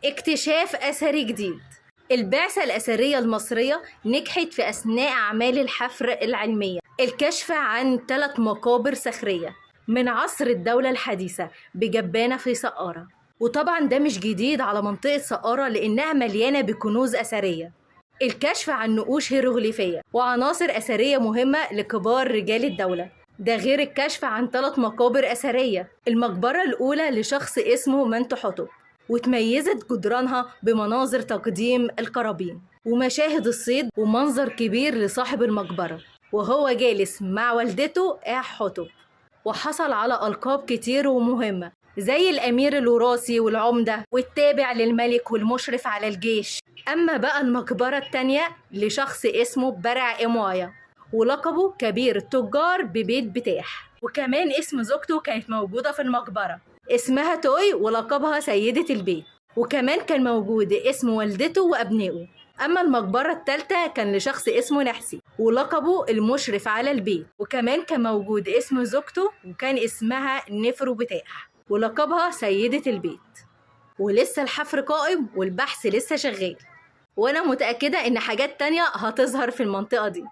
اكتشاف أثري جديد. البعثة الأثرية المصرية نجحت في أثناء أعمال الحفر العلمية الكشف عن 3 مقابر صخرية من عصر الدولة الحديثة بجبانة في سقارة. وطبعا ده مش جديد على منطقة سقارة لأنها مليانة بكنوز أثرية. الكشف عن نقوش هيروغليفية وعناصر أثرية مهمة لكبار رجال الدولة، ده غير الكشف عن 3 مقابر أثرية. المقبرة الأولى لشخص اسمه منتوحتب، وتميزت جدرانها بمناظر تقديم القرابين ومشاهد الصيد ومنظر كبير لصاحب المقبرة وهو جالس مع والدته إحتب، وحصل على ألقاب كتير ومهمة زي الأمير الوراثي والعمدة والتابع للملك والمشرف على الجيش. أما بقى المقبرة التانية لشخص اسمه برع إموايا، ولقبه كبير التجار ببيت بتاح، وكمان اسم زوجته كانت موجودة في المقبرة اسمها توي ولقبها سيدة البيت، وكمان كان موجود اسم والدته وأبنائه. أما المقبرة التالتة كان لشخص اسمه نحسي ولقبه المشرف على البيت، وكمان كان موجود اسم زوجته وكان اسمها نفرو بتاح ولقبها سيدة البيت. ولسه الحفر قائم والبحث لسه شغال، وأنا متأكدة إن حاجات تانية هتظهر في المنطقة دي.